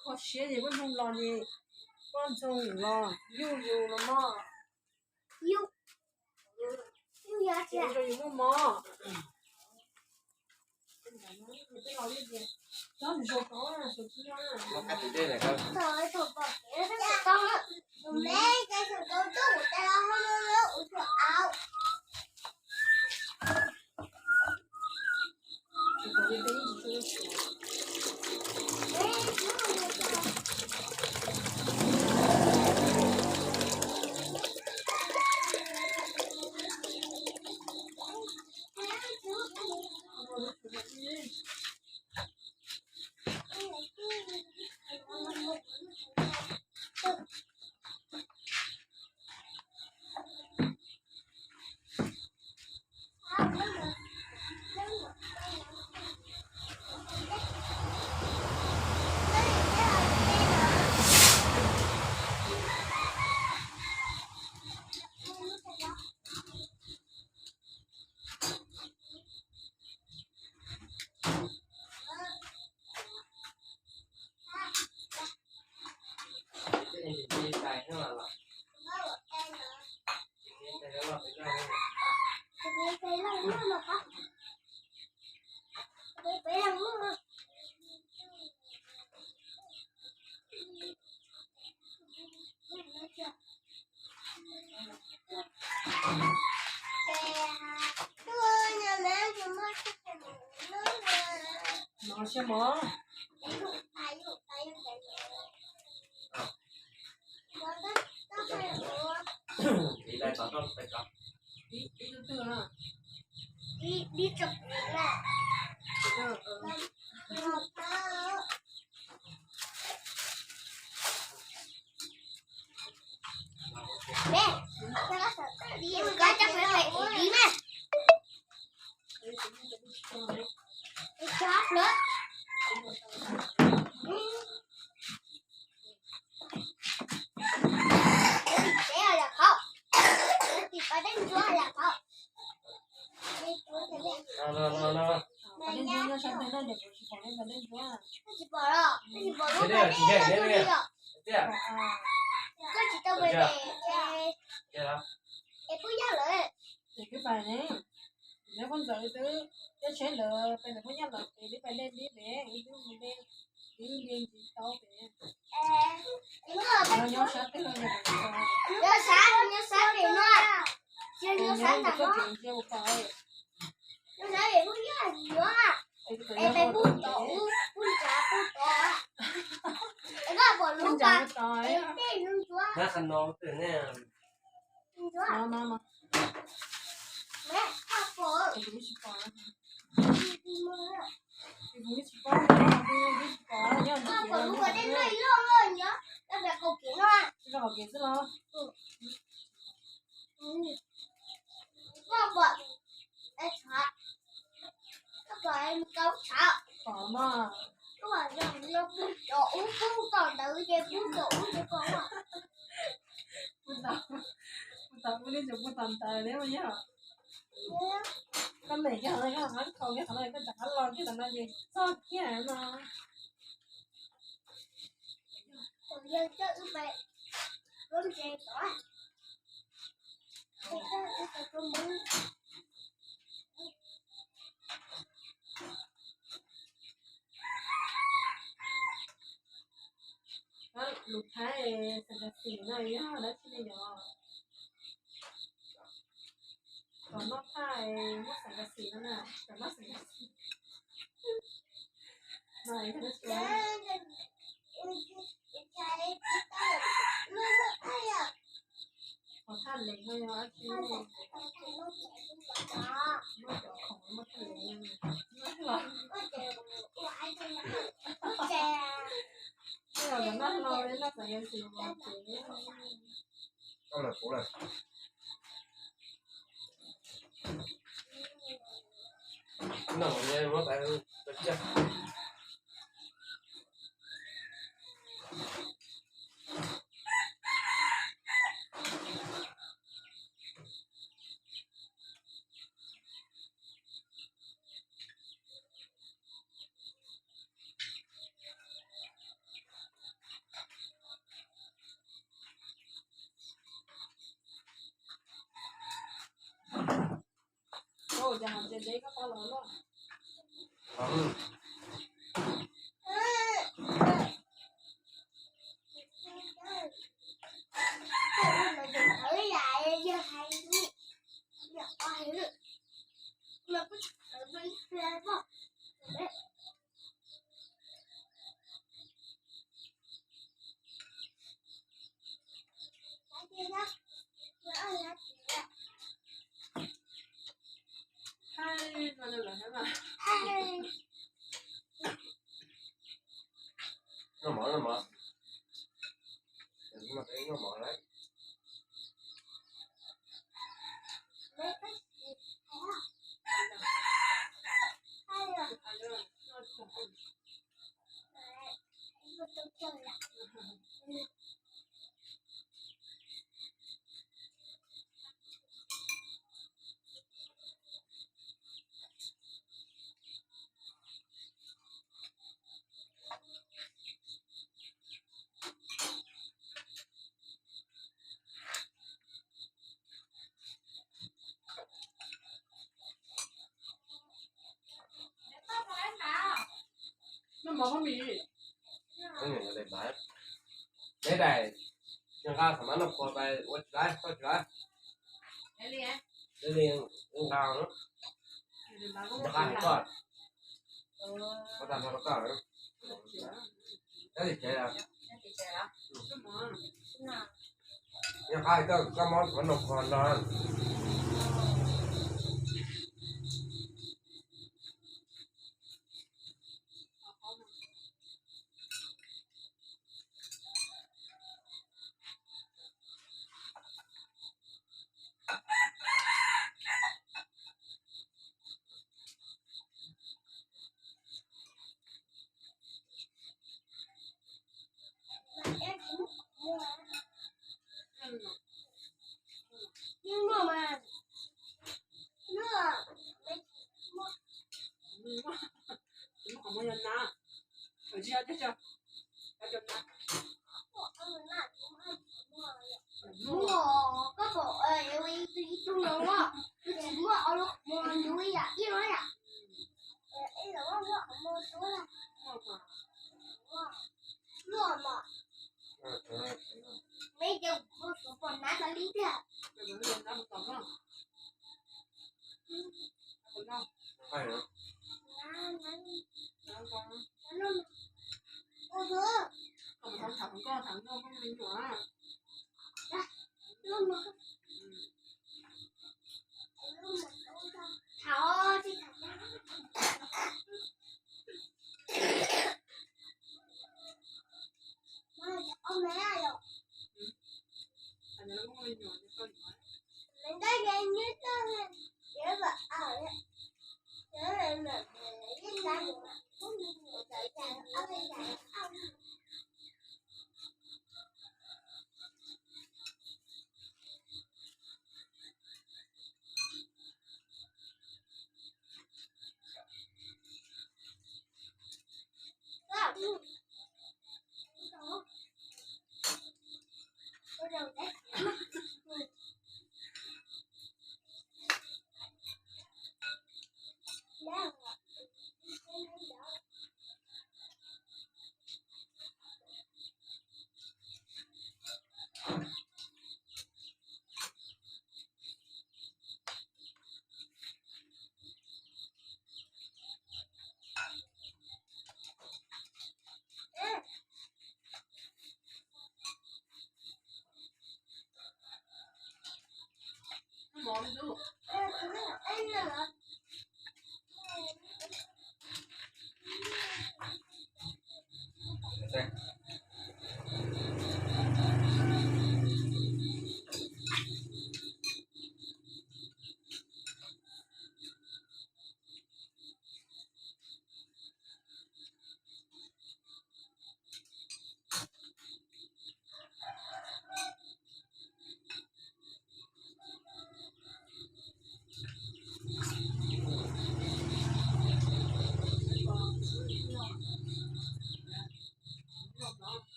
Kho siab ces poj ntxoog los ces poj ntxoog los yuj yus los mog. Ces rau yus muaj mob. No siab mog. Ces twb pais ne, neb phooj ntxawm twb, tej tsheb ntawd peb ntawm phooj ywg lawv ces twb pais dej dib pem, ib twb mus dej dib dib ntsis tau pem. Nyob sab twg, nyob sab, nyob sab pem no, nyob sab ntawm no, nyob sab pem phooj ywg yuav, es peb pub tod, pub ntshav pub tod, es koj pom lub pas, es tej lub ntsuab. No no no. Kuv tsis pom, kuv tsis pom, kuv tsis pom, kuv tsis pom, nyob ntawm no loj loj nyob, tsis rau hauv kev xwb los. Koj pom, koj pom, pom mas, koj pom, pub tom ub, pub tom ntawd ces pub tom ub ces pom. Pub tom, pub tom ub li ces pub tom ntawd li mas yog. Koj meem kiag qhov no, koj qhov no, koj rov qab los kiag tom no ces txog kiag no. Lus Thaib xam kas xim no yog dab tsi ne yom? Kom noj thaj muaj xam kas xim no na, kom noj xam kas xim no yog dab tsi? Qhov thaj lev no yog dab tsi? Muaj cov khoom muaj thaj lev no. Noj mov, noj mov. Noj mov lawm. Peb daim, nqa qhov mab noj qhuav pais ua tsis laib, tsis laib. Nqa, nqa hais koj, ua tag nrho rau koj. Nyob tim tsev, nqa hais koj, koj muab qhov mab noj qhuav nrog. Muaj, koj pom ib tug no, nws tsis muaj, ib yam ib yam. Luaj mas, me cov kuv pom nab tas li tiag.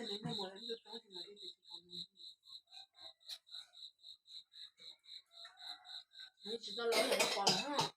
Tsis tau los pom lawm.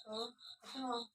Ov, ov,